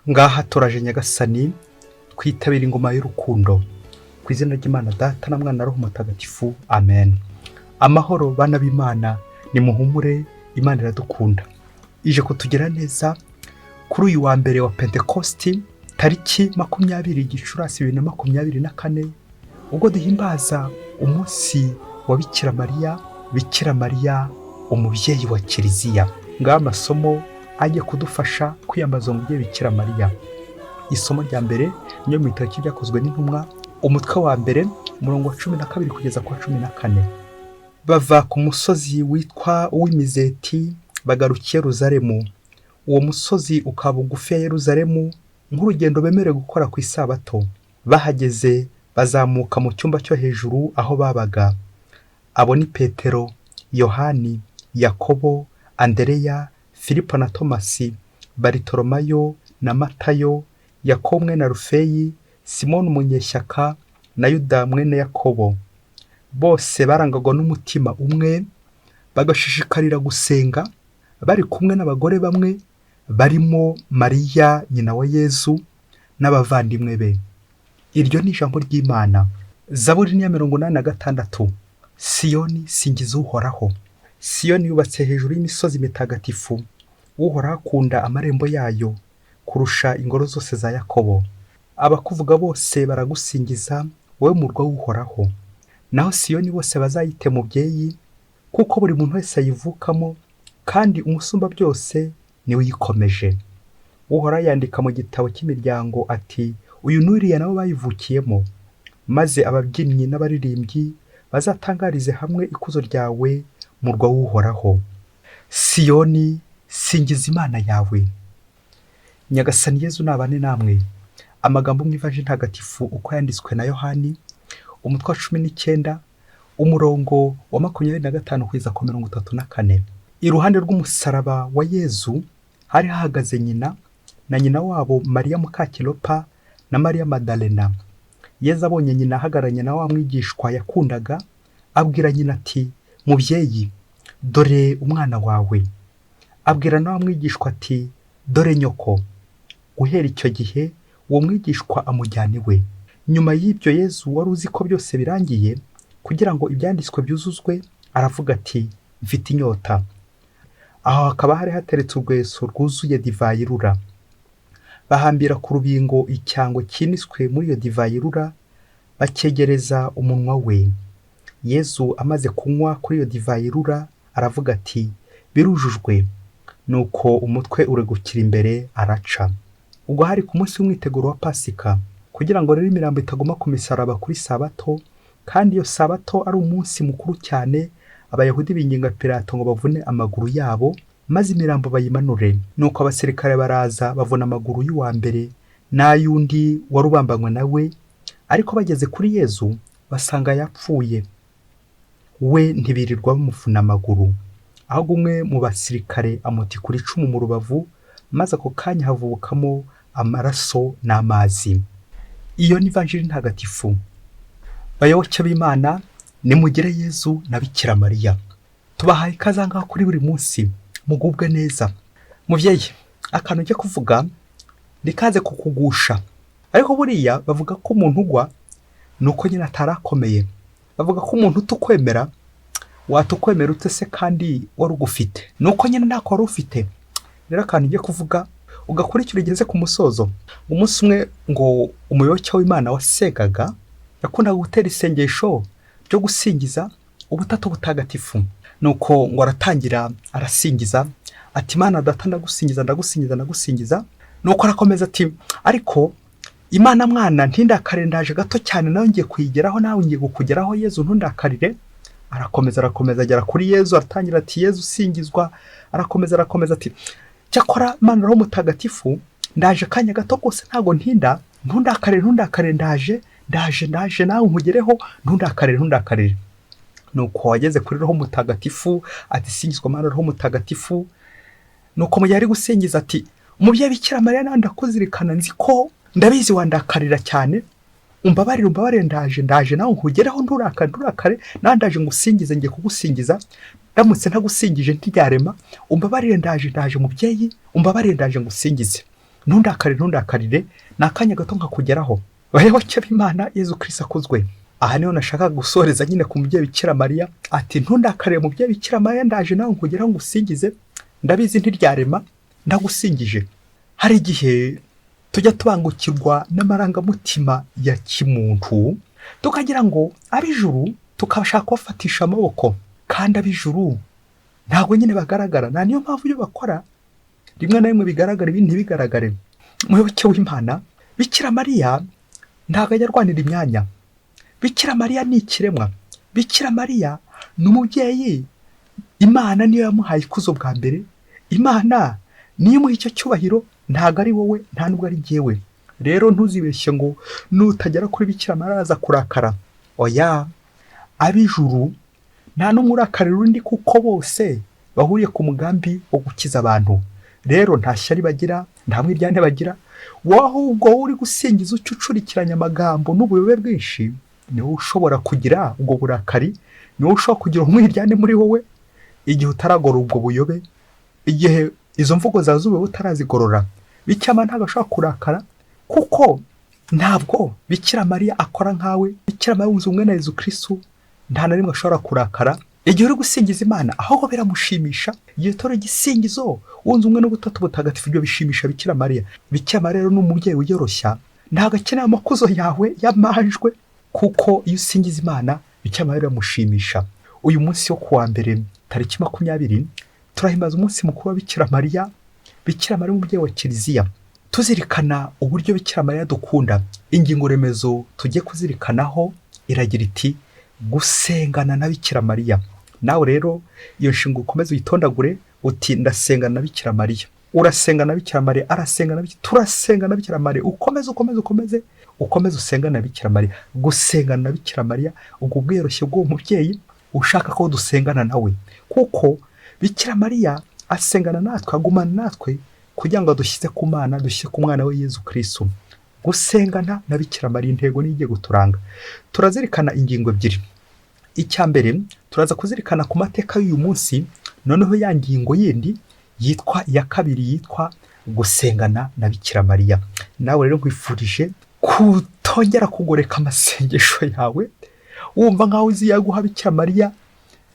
Ngaha turaje Nyagasani, twitabira ingoma y'urukundo. Ku izina ry'Imana Data na Mwana na Roho Mutagatifu, amen. Amahoro bana b'Imana, nimuhumure, Imana iradukunda. Ije kutugira neza kuri uyu wa mbere wa Pentekosti, tariki 20 Gicurasi 2024, ubwo duhimbaza umunsi wa Bikira Mariya, Bikira Mariya umubyeyi wa Kiliziya. Ngaha amasomo ajya kudufasha kwiyambaza umubyeyi Bikira Mariya. Isomo rya mbere niyo mu gitabo cy'Ibyakozwe n'Intumwa, umutwe wa mbere, umurongo wa 12 kugeza ku wa 14. Bava ku musozi witwa uw'Imizeti bagaruka i Yeruzalemu. Uwo musozi ukaba bugufi ya Yeruzalemu nk'urugendo bemerewe gukora ku isabato. Bahageze bazamuka mu cyumba cyo hejuru aho babaga. Abo ni Petero, Yohani, Yakobo, Andereya, Filipo na Tomasi, Baritolomayo na Matayo, Yakobo mwene Alufeyi, Simoni umunyeshyaka na Yuda mwene Yakobo. Bose barangwaga n'umutima umwe, bagashishikarira gusenga, bari kumwe n'abagore bamwe barimo Mariya nyina wa Yezu n'abavandimwe be. Iryo ni ijambo ry'Imana. Zaburi ni iya 86. Siyoni, singiza Uhoraho. Siyoni yubatse hejuru y'imisozi mitagatifu. Uhoraho akunda amarembo yayo kurusha ingoro zose za Yakobo. Abakuvuga bose baragusingiza, wowe murwa w'Uhoraho. Naho Siyoni bose bazayite mubyeyi, kuko buri muntu wese ayivukamo, kandi Umusumbabyose niwe uyikomeje. Uhoraho yandika mu gitabo cy'imiryango ati: "Uyu n'uriya nabo bayivukiyemo." Maze ababyinnyi n'abaririmbyi bazatangarize hamwe ikuzo ryawe, murwa w'Uhoraho. Siyoni, singiza Imana yawe. Nyagasani Yezu nabane namwe. Amagambo mu Ivanjiri ntagatifu uko yanditswe na Yohani, umutwe wa 19, umurongo wa 25 kugeza ku 34. Iruhande rw'umusaraba wa Yezu hari hahagaze nyina na nyina wabo Mariya Mukakilopa na Mariya Madalena. Yezu abonye nyina ahagararanye na wa mwigishwa yakundaga, abwira nyina ati: "Mubyeyi, dore umwana wawe." Abwira na wa mwigishwa ati: "Dore nyoko." Guhera icyo gihe uwo mwigishwa amujyana iwe. Nyuma y'ibyo Yezu wari uzi ko byose birangiye, kugira ngo ibyanditswe byuzuzwe, aravuga ati: "Mfite inyota." Aho hakaba hari hateretse urweso rwuzuye divayi irura. Bahambira ku rubingo icyango cyiniswe muri iyo divayi irura, bacyegereza umunwa we. Yezu amaze kunywa kuri iyo divayi irura, aravuga ati: "Birujujwe." Nuko umutwe uregukira imbere araca. Ubwo hari ku munsi w'umwiteguro wa Pasika. Kugira ngo rero imirambo itaguma ku misaraba kuri sabato, kandi iyo sabato ari umunsi mukuru cyane, Abayahudi binginga Pilato ngo bavune amaguru yabo, maze imirambo bayimanure. Nuko abasirikare baraza bavuna amaguru y'uwa mbere n'ay'undi wari ubambanywe na we, ariko bageze kuri Yezu basanga yapfuye. We ntibirirwa bamuvuna amaguru, ahubwo umwe mu basirikare amutikura icumu mu rubavu, maze ako kanya havubukamo amaraso n'amazi. Iyo ni Ivanjiri ntagatifu. Bayoboke b'Imana, nimugire Yezu na Bikira Mariya. Tubahaye ikaze aha ngaha kuri buri munsi, mugubwe neza. Mubyeyi, akantu ujya kuvuga nikaze kukugusha, ariko buriya bavuga ko umuntu ugwa ni uko nyine atarakomeye. Bavuga ko umuntu utukwemera, watukwemera ute se kandi wari ugufite? Ni uko nyine ntako wari ufite. Rero akantu ugiye kuvuga ugakurikira ugeze ku musozo. Umunsi umwe ngo umuyoboke w'Imana wasengaga yakundaga gutera isengesho ryo gusingiza Ubutatu Butagatifu. Nuko ngo aratangira arasingiza ati: "Imana Data, ndagusingiza, ndagusingiza, ndagusingiza." Nuko arakomeza ati: "Ariko Imana Mwana, ntindakare, ndaje gato cyane, nawe ngiye kuyigeraho, nawe ngiye kukugeraho. Yezu, ntundakarire." Arakomeza, arakomeza, agera kuri Yezu, aratangira ati: "Yezu usingizwa." Arakomeza, arakomeza ati: "Cyakora Imana Roho Mutagatifu, ndaje akanya gato rwose, ntabwo ntinda, ntundakarire, ntundakarire, ndaje, ndaje, ndaje, nawe nkugereho, ntundakarire, ntundakarire." Nuko wageze kuri Roho Mutagatifu ati: "Singizwa Mana Roho Mutagatifu." Nuko mu gihe ari gusingiza ati: "Umubyeyi Bikira Mariya, nawe ndakuzirikana, nzi ko ndabizi wandakarira cyane, umbabarire, umbabarire, ndaje, ndaje, nawe nkugereho, nturakare, nturakare, nawe ndaje ngusingize, ngiye kugusingiza, ndamutse ntagusingije ntiryarema, umbabarire, ndaje, ndaje mubyeyi, umbabarire, ndaje ngusingize." Ntundakarire, ntundakarire, ni akanya gato nkakugeraho. Bayoboke b'Imana, Yezu Kristo akuzwe. Aha niho nashaka gusoreza nyine ku mubyeyi Bikira Mariya, ati: "Ntundakarire, mubyeyi Bikira Mariya, ndaje nawe nkugeraho ngusingize. Ndabizi ntiryarema, ndagusingije." Hari igihe tujya tubangukirwa n'amarangamutima ya kimuntu, tukagira ngo ab'ijuru tukabashaka kubafatisha amaboko, kandi ab'ijuru ntabwo nyine bagaragara. Nta niyo mpamvu ibyo bakora rimwe na rimwe bigaragara, ibindi ntibigaragare. Muyoboke w'Imana, Bikira Mariya ntabwo ajya arwanira imyanya. Bikira Mariya ni ikiremwa. Bikira Mariya ni umubyeyi. Imana niyo yamuhaye ikuzo bwa mbere. Imana niyo imuha icyo cyubahiro, ntabwo ari wowe, nta nubwo ari jyewe. Rero ntuzibeshye ngo nutagera kuri Bikira Mariya araza kurakara. Oya, ab'ijuru nta n'umwe urakarira undi, kuko bose bahuriye ku mugambi wo gukiza abantu. Rero nta shyari bagira, nta mwiryane bagira. Wowe ahubwo wowe uri gusingiza ucucurikiranya amagambo n'ubuyobe bwinshi, ni wowe ushobora kugira ubwo burakari, ni wowe ushobora kugira umwiryane muri wowe igihe utaragorora ubwo buyobe, igihe izo mvugo zawe z'ubuyobe utarazigorora. Bikira Mariya ntabwo ashobora kurakara, kuko ntabwo Bikira Mariya akora nkawe. Bikira Mariya wunze ubumwe na Yezu Kristu, nta na rimwe ashobora kurakara igihe uri gusingiza Imana, ahubwo biramushimisha. Igihe utora igisingizo wunze ubumwe n'Ubutatu Butagatifu, ibyo bishimisha Bikira Mariya. Bikira Mariya rero ni umubyeyi wiyoroshya, ntabwo akeneye amakuzo yawe y'amanjwe, kuko iyo usingiza Imana, Bikira Mariya biramushimisha. Uyu munsi wo kuwa mbere tariki 20 turahimbaza umunsi mukuru wa Bikira Mariya, Bikira Mariya umubyeyi wa Kiliziya, tuzirikana uburyo Bikira Mariya dukunda. Ingingo remezo tujye kuzirikanaho iragira iti: "Gusengana na Bikira Mariya." Nawe rero iyo nshinga ukomeze uyitondagure, uti: "Ndasengana na Bikira Mariya." Urasenga na Bikira Mariya, arasenga na Bikira, turasenga na Bikira Mariya. Ukomeze, ukomeze, ukomeze, ukomeze usengane na Bikira Mariya. Gusengana na Bikira Mariya, ubwo bwiyoroshye bw'uwo mubyeyi ushaka ko dusengana nawe, kuko Bikira Mariya asengana natwe, agumana natwe kugira ngo adushyize ku Mana, dushyire ku mwana we Yezu Kristo. Gusengana na Bikira Mariya, intego niyo igiye guturanga. Turazirikana ingingo ebyiri. Icya mbere, turaza kuzirikana ku mateka y'uyu munsi, noneho ya ngingo yindi yitwa iya kabiri yitwa gusengana na Bikira Mariya. Nawe rero nkwifurije kutongera kugoreka amasengesho yawe wumva nkaho uzi yaguha Bikira Mariya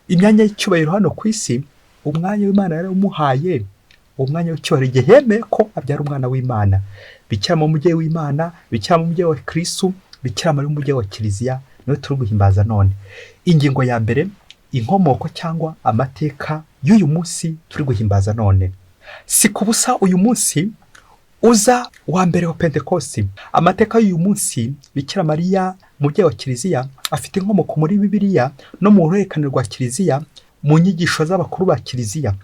imyanya y'icyubahiro hano ku isi. Umwanya w'Imana yaramuhaye, umwanya w'icyubahiro, igihe yemeye ko abyara umwana w'Imana. Bikira Mariya umubyeyi w'Imana, Bikira Mariya umubyeyi wa Kristu, Bikira Mariya umubyeyi wa Kiliziya, niwe turi guhimbaza none. Ingingo ya mbere, inkomoko cyangwa amateka y'uyu munsi turi guhimbaza none. Si ku busa uyu munsi uza wa mbere wa Pentekosti. Amateka y'uyu munsi, Bikira Mariya umubyeyi wa Kiliziya, afite inkomoko muri Bibiliya no mu ruhererekane rwa Kiliziya, mu nyigisho z'abakuru ba Kiliziya.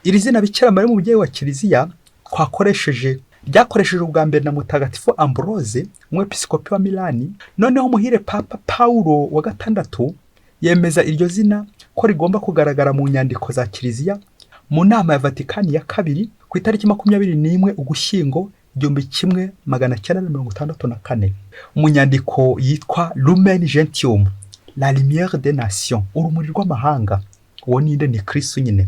Iri zina Bikira Mariya umubyeyi wa Kiliziya twakoresheje, ryakoreshejwe ubwa mbere na Mutagatifu Ambrose, umwepiskopi wa Milani. Noneho umuhire Papa Paulo wa gatandatu yemeza iryo zina ko rigomba kugaragara mu nyandiko za Kiliziya mu nama ya Vatikani ya kabiri ku itariki 21 Ugushyingo 1964, mu nyandiko yitwa Lumen Gentium, la lumière des nations, urumuri rw'amahanga. Uwo ninde? Ni Kristu nyine.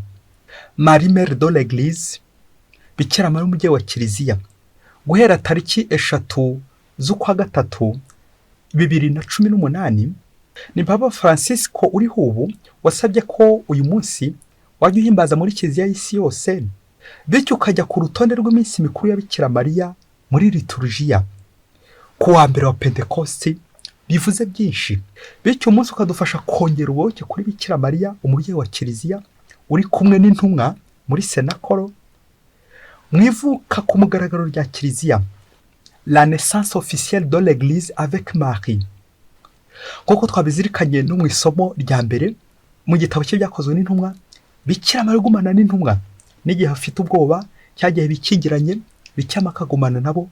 Marie Mère de l'Église, Bikira Mariya umubyeyi wa Kiliziya. Guhera tariki 3 z'ukwa gatatu 2018, ni Papa Francisco uriho ubu wasabye ko uyu munsi wajya uhimbaza muri Kiliziya y'isi yose, bityo ukajya ku rutonde rw'iminsi mikuru ya Bikira Mariya muri liturujiya. Ku wa mbere wa Pentekosti bivuze byinshi, bityo umunsi ukadufasha kongera ubuyoboke kuri Bikira Mariya umubyeyi wa Kiliziya, uri kumwe n'intumwa muri Senakoro mu ivuka ku mugaragaro rya Kiliziya, la naissance officielle de l'Église avec Marie. Nk'uko twabizirikanye no mu isomo rya mbere mu gitabo cy'Ibyakozwe n'Intumwa, Bikira Mariya agumana n'intumwa n'igihe afite ubwoba, cya gihe bikingiranye, Bikira akagumana nabo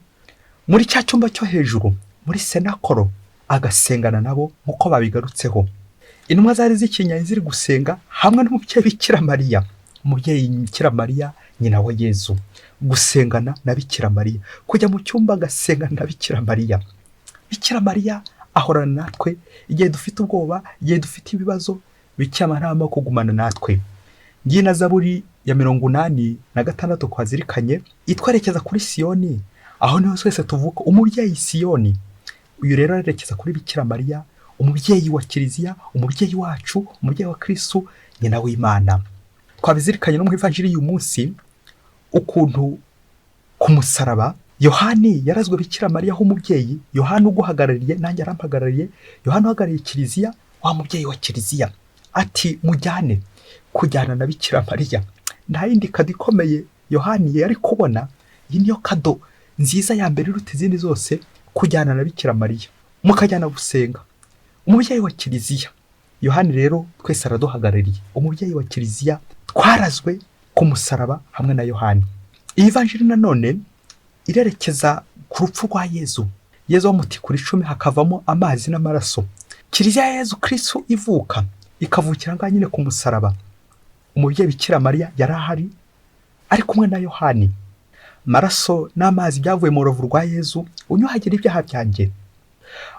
muri cya cyumba cyo hejuru muri Senakoro, agasengana nabo nk'uko babigarutseho. Intumwa zari zikinyanye ziri gusenga hamwe n'umubyeyi Bikira Mariya, umubyeyi Bikira Mariya nyina wa Yezu. Gusengana na Bikira Mariya, kujya mu cyumba agasengana na Bikira Mariya. Bikira Mariya ahorana natwe igihe dufite ubwoba, igihe dufite ibibazo. Bikira Mariya arimo kugumana natwe. Ngiyi na Zaburi ya 86 twazirikanye itwerekeza kuri Siyoni. Aho niho twese tuvuka, umubyeyi Siyoni. Uyu rero arerekeza kuri Bikira Mariya, umubyeyi wa Kiliziya, umubyeyi wacu, umubyeyi wa Kristu, nyina w'Imana. Twabizirikanye no mu ivanjiri y'uyu munsi, ukuntu ku musaraba Yohani yarazwe Bikira Mariya h'umubyeyi. Yohani uguhagarariye, nanjye arampagarariye. Yohani uhagarariye Kiliziya, wa mubyeyi wa Kiliziya, ati mujyane kujyana na Bikira Mariya. Nta yindi cadeau ikomeye Yohani yari kubona, iyi niyo cadeau nziza ya mbere iruta izindi zose, kujyana na Bikira Mariya, mukajyana gusenga, umubyeyi wa Kiliziya. Yohani rero twese araduhagarariye, umubyeyi wa Kiliziya, twarazwe ku musaraba hamwe na Yohani. Iyi vanjiri nanone irerekeza ku rupfu rwa Yezu. Yezu bamutikura icumi hakavamo amazi n'amaraso. Kiliziya ya Yezu Kristu ivuka, ikavukira ngaha nyine ku musaraba. Umubyeyi Bikira Mariya yari ahari ari kumwe na Yohani. Amaraso n'amazi byavuye mu rubavu rwa Yezu, unyuhagira ibyaha byanjye.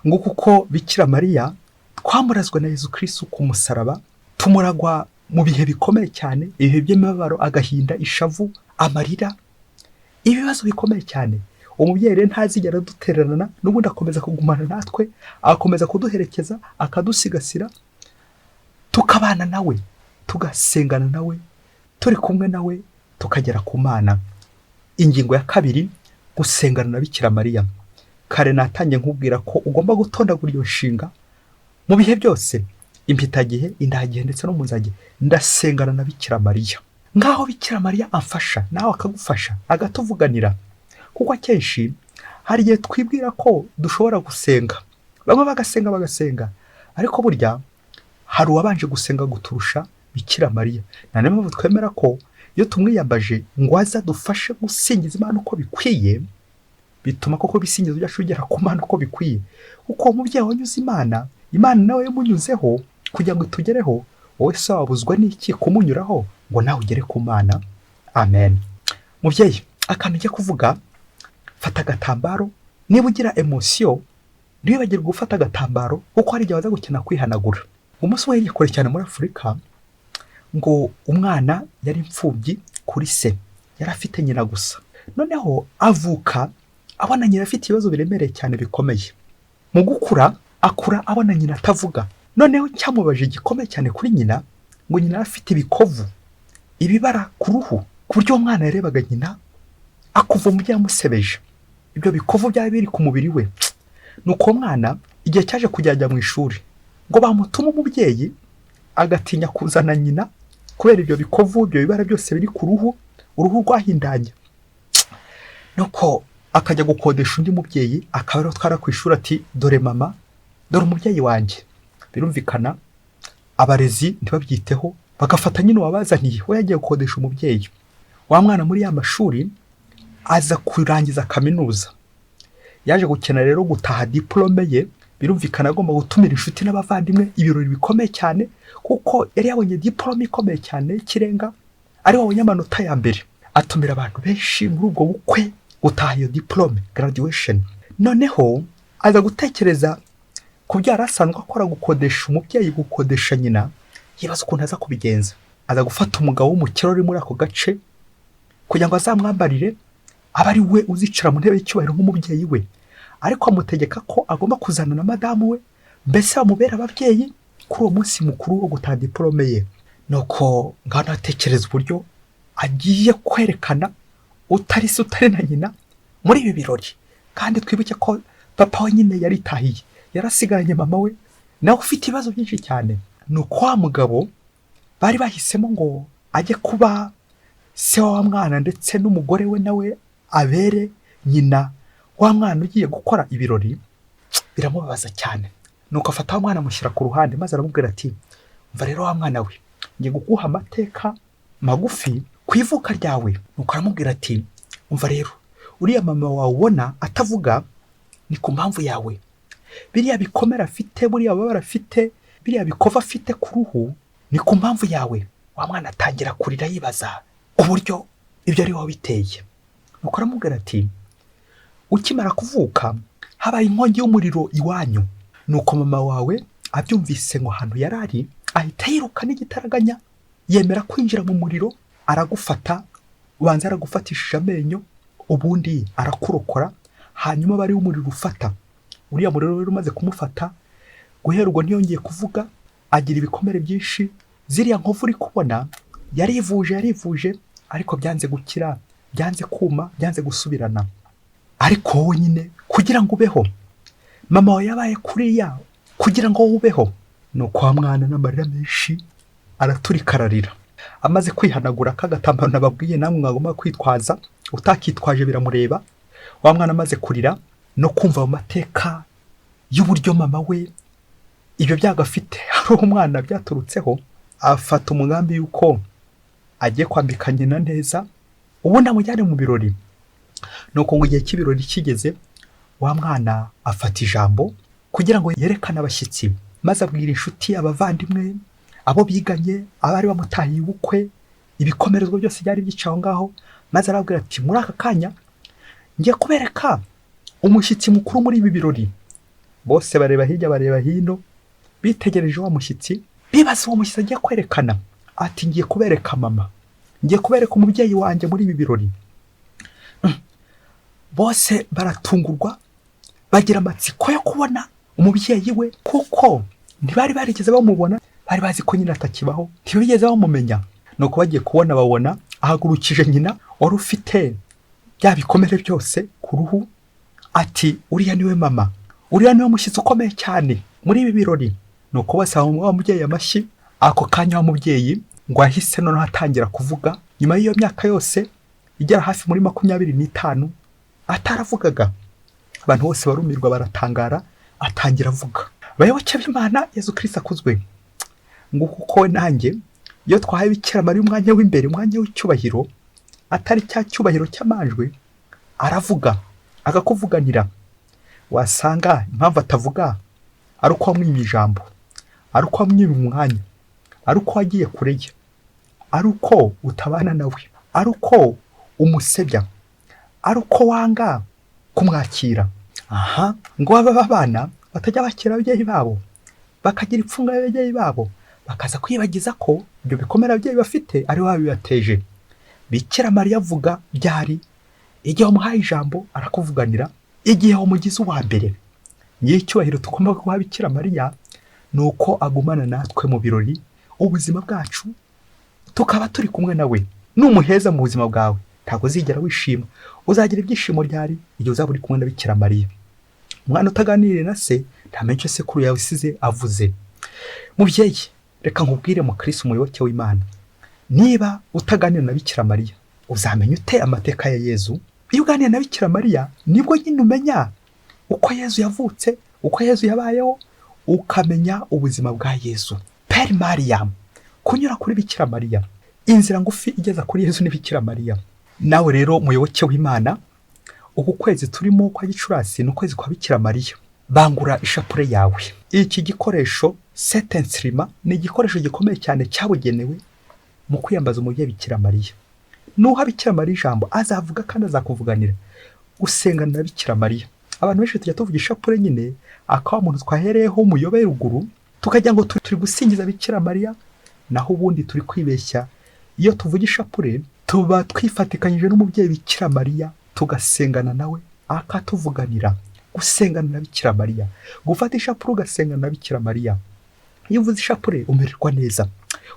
Ngo kuko Bikira Mariya twamurazwe na Yezu Kristu ku musaraba, tumuragwa mu bihe bikomeye cyane, ibihe by'imibabaro, agahinda, ishavu, amarira, ibibazo bikomeye cyane. Umubyeyi rero ntazigera adutererana, n'ubundi akomeza kugumana natwe, agakomeza kuduherekeza, akadusigasira, tukabana nawe, tugasengana nawe, turi kumwe nawe, tukagera ku Mana. Ingingo ya kabiri, gusengana na Bikira Mariya. Kare natangiye nkubwira ko ugomba gutondagura iyo nshinga mu bihe byose, impitagihe, indagihe ndetse no mu nzagihe. Ndasengana na Bikira Mariya, ngaho Bikira Mariya amfasha, nawe akagufasha, agatuvuganira. Kuko akenshi hari igihe twibwira ko dushobora gusenga, bamwe bagasenga bagasenga, ariko burya hari uwabanje gusenga guturusha, Bikira Mariya. Nta niyo mpamvu twemera ko iyo tumwiyambaje ngo aze adufashe gusingiza Imana uko bikwiye, bituma koko ibisingizo byacu bigera ku Mana uko bikwiye. Kuko uwo mubyeyi wanyuze Imana, Imana nawe yamunyuzeho kugira ngo itugereho. Wowe se wabuzwa n'iki kumunyuraho ngo nawe ugere ku Mana? Amen. Mubyeyi, akantu ujya kuvuga, fata agatambaro. Niba ugira émotion, ntiwibagirwe gufata agatambaro, kuko hari igihe waza gukina kwihanagura. Umunsi umwe hirya kure cyane muri Afurika, ngo umwana yari imfubyi kuri se, yari afite nyina gusa. Noneho avuka abona nyina afite ibibazo biremereye cyane bikomeye. Mu gukura, akura abona nyina atavuga. Noneho cyamubaje gikomeye cyane kuri nyina, ngo nyina yari afite ibikovu, ibibara ku ruhu, ku buryo uwo mwana yarebaga nyina akuva mu byamusebeje, ibyo bikovu byaba biri ku mubiri we. Nuko uwo mwana igihe cyaje kujya mu ishuri, ngo bamutuma umubyeyi, agatinya kuzana nyina kubera ibyo bikovu, ibyo bibara byose biri ku ruhu, uruhu rwahindanye. Nuko akajya gukodesha undi mubyeyi, akaba ariwe atwara ku ishuri, ati dore mama, dore umubyeyi wanjye. Birumvikana abarezi ntibabyiteho, bagafata nyine uwabazaniye, we yagiye gukodesha umubyeyi. Wa mwana muri ya mashuri aza kurangiza kaminuza. Yaje gukenera rero gutaha diplôme ye. Birumvikana agomba gutumira inshuti n'abavandimwe, ibirori bikomeye cyane, kuko yari yabonye diplôme ikomeye cyane y'ikirenga, ari wabonye amanota ya mbere. Atumira abantu benshi muri ubwo bukwe gutaha iyo diplôme, graduation. Noneho aza gutekereza ku byo yari asanzwe akora, gukodesha umubyeyi, gukodesha nyina. Yibaza ukuntu aza kubigenza. Aza gufata umugabo w'umukire uri muri ako gace kugira ngo azamwambarire, abe ari we uzicara mu ntebe y'icyubahiro nk'umubyeyi we, ariko amutegeka ko agomba kuzana na madamu we, mbese bamubera ababyeyi kuri uwo munsi mukuru wo gutaha diplôme ye. Nuko ngaho natekereza uburyo agiye kwerekana utari se, utari na nyina muri ibi birori. Kandi twibuke ko papa we nyine yaritahiye, yarasigaranye mama we nawe ufite ibibazo byinshi cyane. Ni uko wa mugabo bari bahisemo ngo ajye kuba se wa mwana ndetse n'umugore we nawe abere nyina wa mwana ugiye gukora ibirori, biramubabaza cyane. Nuko afata wa mwana, amushyira ku ruhande, maze aramubwira ati mva rero wa mwana we, ngiye kuguha amateka magufi ku ivuka ryawe. Nuko aramubwira ati umva rero, uriya mama wawe ubona atavuga ni ku mpamvu yawe. Biriya bikomere afite, buriya bubabare afite, biriya bikovu afite ku ruhu ni ku mpamvu yawe. Wa mwana atangira kurira, yibaza uburyo ibyo ari wowe biteye. Nuko aramubwira ati ukimara kuvuka habaye inkongi y'umuriro iwanyu. Nuko mama wawe abyumvise, ngo ahantu yari ari ahita yiruka n'igitaraganya, yemera kwinjira mu muriro, aragufata, ubanza yaragufatishije amenyo. Ubundi arakurokora, hanyuma bari umuriro ufata. Uriya muriro rero umaze kumufata, guhera ubwo ntiyongeye kuvuga, agira ibikomere byinshi. Ziriya nkovu uri kubona, yarivuje, yarivuje, ariko byanze gukira, byanze kuma, byanze gusubirana. Ariko wowe nyine kugira ngo ubeho, mama wawe yabaye kuriya kugira ngo wowe ubeho. Ni uko wa mwana n'amarira menshi araturika, ararira. Amaze kwihanagura k'agatambaro nababwiye namwe mwagomba kwitwaza, utakitwaje biramureba. Wa mwana amaze kurira no kumva mu mateka y'uburyo mama we ibyo byago afite ari umwana byaturutseho, afata umugambi y'uko agiye kwambika nyina neza, ubundi amujyane mu birori. Nuko ngo igihe cy'ibirori kigeze, wa mwana afata ijambo kugira ngo yerekane abashyitsi, maze abwira inshuti, abavandimwe, abo biganye, abari bamutahiye ubukwe, ibikomerezwa byose byari byicaye aho ngaho, maze arababwira ati: "Muri aka kanya ngiye kubereka umushyitsi mukuru muri ibi birori." Bose bareba hirya, bareba hino, bitegereje wa mushyitsi, bibaza uwo mushyitsi agiye kwerekana. Ati: "Ngiye kubereka mama, ngiye kubereka umubyeyi wanjye muri ibi birori." Bose baratungurwa, bagira amatsiko yo kubona umubyeyi we, kuko ntibari barigeze bamubona. Bari bazi ko nyina atakibaho, ntibigeze bamumenya. Nuko bagiye kubona, babona ahagurukije nyina wari ufite bya bikomere byose ku ruhu. Ati: "Uriya niwe mama, uriya niwe mushyitsi ukomeye cyane muri ibi birori." Nuko bose bamuha wa mubyeyi amashyi. Ako kanya wa mubyeyi ngo ahise noneho atangira kuvuga, nyuma y'iyo myaka yose igera hafi muri 25 ataravugaga. Abantu bose barumirwa, baratangara, atangira avuga. Bayoboke b'Imana, Yezu Kirisitu akuzwe! Ngo kuko we nanjye iyo twahaye Bikira Mariya umwanya w'imbere, umwanya w'icyubahiro, atari cya cyubahiro cy'amanjwe, aravuga, akakuvuganira. Wasanga impamvu atavuga ari uko wamwimye ijambo, ari uko wamwimye umwanya, ari uko wagiye kure ye, ari uko utabana nawe, ari uko umusebya, ari uko wanga kumwakira. Aha ngo babe abana batajya bakira ababyeyi babo, bakagira ipfunwe y'ababyeyi babo, bakaza kwibagiza ko ibyo bikomere ababyeyi bafite ari bo babibateje. Bikira Mariya avuga byari igihe wamuhaye ijambo, arakuvuganira, igihe wamugize uwa mbere. Ngiye icyubahiro tugomba guha Bikira Mariya ni uko agumana natwe mu birori, ubuzima bwacu tukaba turi kumwe nawe. Numuheza mu buzima bwawe, ntabwo uzigera wishima. Uzagira ibyishimo ryari? Igihe uzaba uri kumwe na Bikira Mariya. Umwana utaganiriye na se ntamenya icyo sekuru yasize avuze. Mubyeyi, reka nkubwire, mu Kirisitu, umuyoboke w'Imana, niba utaganira na Bikira Mariya, uzamenya ute amateka ya Yezu? Iyo uganira na Bikira Mariya, nibwo nyine umenya uko Yezu yavutse, uko Yezu yabayeho, ukamenya ubuzima bwa Yezu. Per Mariam, kunyura kuri Bikira Mariya, inzira ngufi igeza kuri Yezu ni Bikira Mariya. Nawe rero muyoboke w'Imana, uku kwezi turimo kwa Gicurasi ni ukwezi kwa Bikira Mariya. Bangura ishapure yawe. Iki gikoresho cet instrument ni igikoresho gikomeye cyane cyabugenewe mu kwiyambaza umubyeyi Bikira Mariya. Nuha Bikira Mariya ijambo, azavuga kandi azakuvuganira. Usengana na Bikira Mariya. Abantu benshi tujya tuvuga ishapure nyine, akaba umuntu twahereyeho umuyobe ruguru, tukagira ngo turi gusingiza Bikira Mariya, naho ubundi turi kwibeshya. Iyo tuvuga ishapure, tuba twifatikanyije n'umubyeyi Bikira Mariya, tugasengana nawe akatuvuganira. Gusengana na Bikira Mariya, gufata ishapure ugasengana na Bikira Mariya. Iyo uvuze ishapure umererwa neza,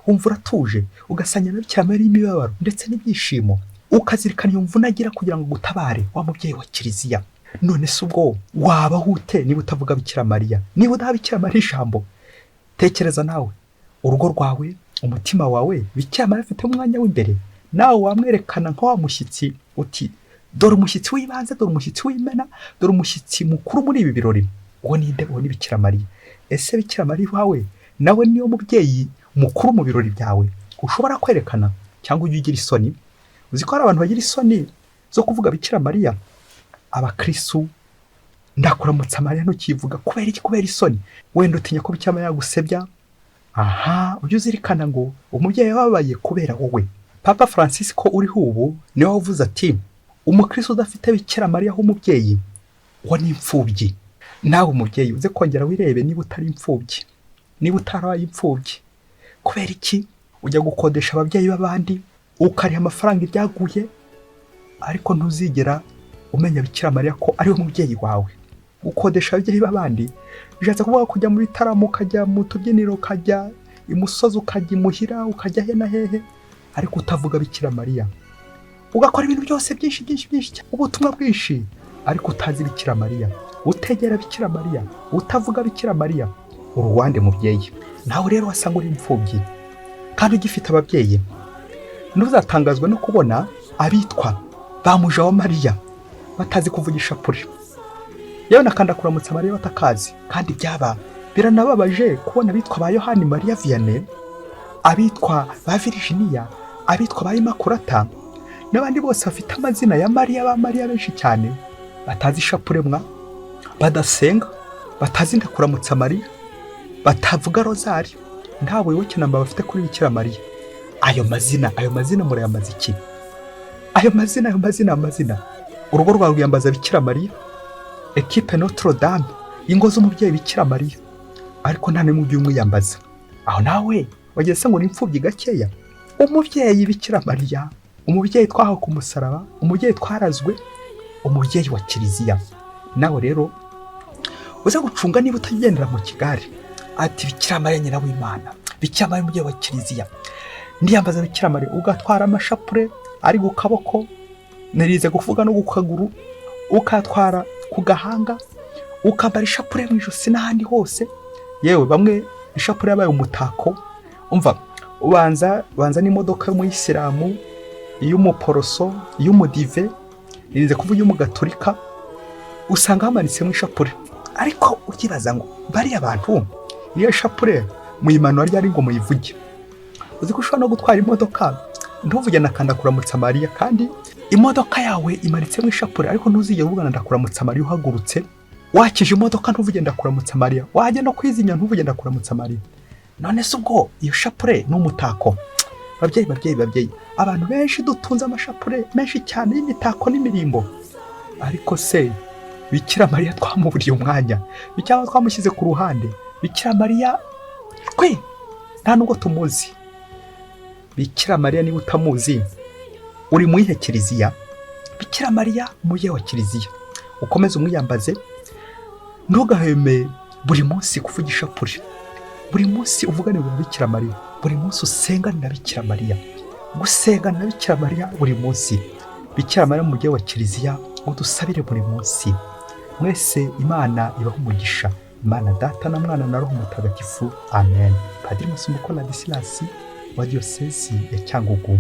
wumva uratuje, ugasangira na Bikira Mariya imibabaro ndetse n'ibyishimo, ukazirikana iyo mvune agira kugira ngo ugutabare, wa mubyeyi wa Kiliziya. None se ubwo wabaho ute niba utavuga Bikira Mariya, niba udaha Bikira Mariya ijambo? Tekereza nawe, urugo rwawe, umutima wawe, Bikira Mariya afite umwanya w'imbere? Nawe wamwerekana nka wa mushyitsi, uti: "Dore umushyitsi w'ibanze, dore umushyitsi w'imena, dore umushyitsi mukuru muri ibi birori." Uwo ninde? Uwo ni Bikira Mariya. Ese Bikira Mariya iwawe nawe niyo mubyeyi mukuru mu birori byawe ushobora kwerekana, cyangwa ujya ugira isoni? Uzi ko hari abantu bagira isoni zo kuvuga Bikira Mariya? Abakristu, "Ndakuramutsa Mariya" ntukivuga. Kubera iki? Kubera isoni. Wenda utinya ko Bikira Mariya yagusebya. Aha ujye uzirikana ngo umubyeyi yababaye kubera wowe. Papa Francisco uriho ubu niwe wavuze ati: "Umukristo udafite Bikira Mariya nk'umubyeyi, uwo ni imfubyi." Nawe umubyeyi, uze kongera wirebe niba utari imfubyi, niba utarabaye imfubyi. Kubera iki ujya gukodesha ababyeyi b'abandi, ukariha amafaranga ibyaguye? Ariko ntuzigera umenya Bikira Mariya ko ari we mubyeyi wawe. Gukodesha ababyeyi b'abandi bishatse kuvuga kujya mu bitaramo, ukajya mu tubyiniro, ukajya imusozi, ukajya imuhira, ukajya he na hehe, ariko utavuga Bikira Mariya. Ugakora ibintu byose byinshi byinshi byinshi cyane, ubutumwa bwinshi, ariko utazi Bikira Mariya, utegera Bikira Mariya, utavuga Bikira Mariya. Uruwande mubyeyi? Nawe rero wasanga uri imfubyi kandi ugifite ababyeyi. Ntuzatangazwe no kubona abitwa ba muja wa Mariya batazi kuvuga ishapure, yewe nakanda kuramutsa Mariya batakazi. Kandi byaba biranababaje kubona abitwa ba Yohani Mariya Vianney, abitwa ba Virginia, abitwa ba Imakurata n'abandi bose bafite amazina ya Mariya, ba Mariya benshi cyane, batazi ishapure mwa, badasenga, batazi ndakuramutsa Mariya, batavuga rozari, nta buyoboke namba bafite kuri Bikira Mariya. Ayo mazina, ayo mazina murayamaze iki? Ayo mazina, ayo mazina, amazina. Urugo rwawe rwiyambaza Bikira Mariya, Ekipe Notre Dame, ingo z'umubyeyi Bikira Mariya, ariko nta n'imwe ujya umwiyambaza. Aho nawe wageze ngo ni imfubyi gakeya. Umubyeyi Bikira Mariya, umubyeyi twahawe ku musaraba, umubyeyi twarazwe, umubyeyi wa Kiliziya. Nawe rero uze gucunga niba utagendera mu kigare, ati: "Bikira Mariya nyina w'Imana, Bikira Mariya umubyeyi wa Kiliziya, ndiyambaza Bikira Mariya." Ugatwara amashapure ari ku kaboko, nirize kuvuga no ku kaguru, ukatwara ku gahanga, ukambara ishapure mu ijosi n'ahandi hose. Yewe, bamwe ishapure yabaye umutako. Umva, ubanza banza n'imodoka y'umuyisilamu, iy'umuporoso, iy'umudive, nirize kuvuga iy'umugaturika, usanga hamanitsemo ishapure. Ariko ukibaza ngo bariya bantu iyo shapure muyimanura ryari ngo muyivuge? Uzi ko ushobora no gutwara imodoka ntuvuge na kanda kuramutsa Mariya, kandi imodoka yawe imanitsemo ishapure, ariko ntuzigere uvugana ndakuramutsa Mariya? Uhagurutse wakije imodoka ntuvuge ndakuramutsa Mariya, wajya no kwizinya ntuvuge ndakuramutsa Mariya. None se ubwo iyo shapure ni umutako? Babyeyi, babyeyi, babyeyi, abantu benshi dutunze amashapure menshi cyane y'imitako n'imirimbo, ariko se Bikira Mariya twamuburiye umwanya? Bikira twamushyize ku ruhande. Bikira Mariya twe nta nubwo tumuzi. Bikira Mariya niba utamuzi, uri mu iyihe kiliziya? Bikira Mariya umubyeyi wa Kiliziya, ukomeze umwiyambaze. Ntugahweme buri munsi kuvuga ishapure, buri munsi uvugane na Bikira Mariya, buri munsi usengane na Bikira Mariya, gusengana na Bikira Mariya buri munsi. Bikira Mariya umubyeyi wa Kiliziya, udusabire buri munsi. Mwese Imana ibaha umugisha, Imana Data na Mwana na Roho Mutagatifu. Amen. Padiri Masumbuko Ladislas wa Diyosezi ya Cyangugu.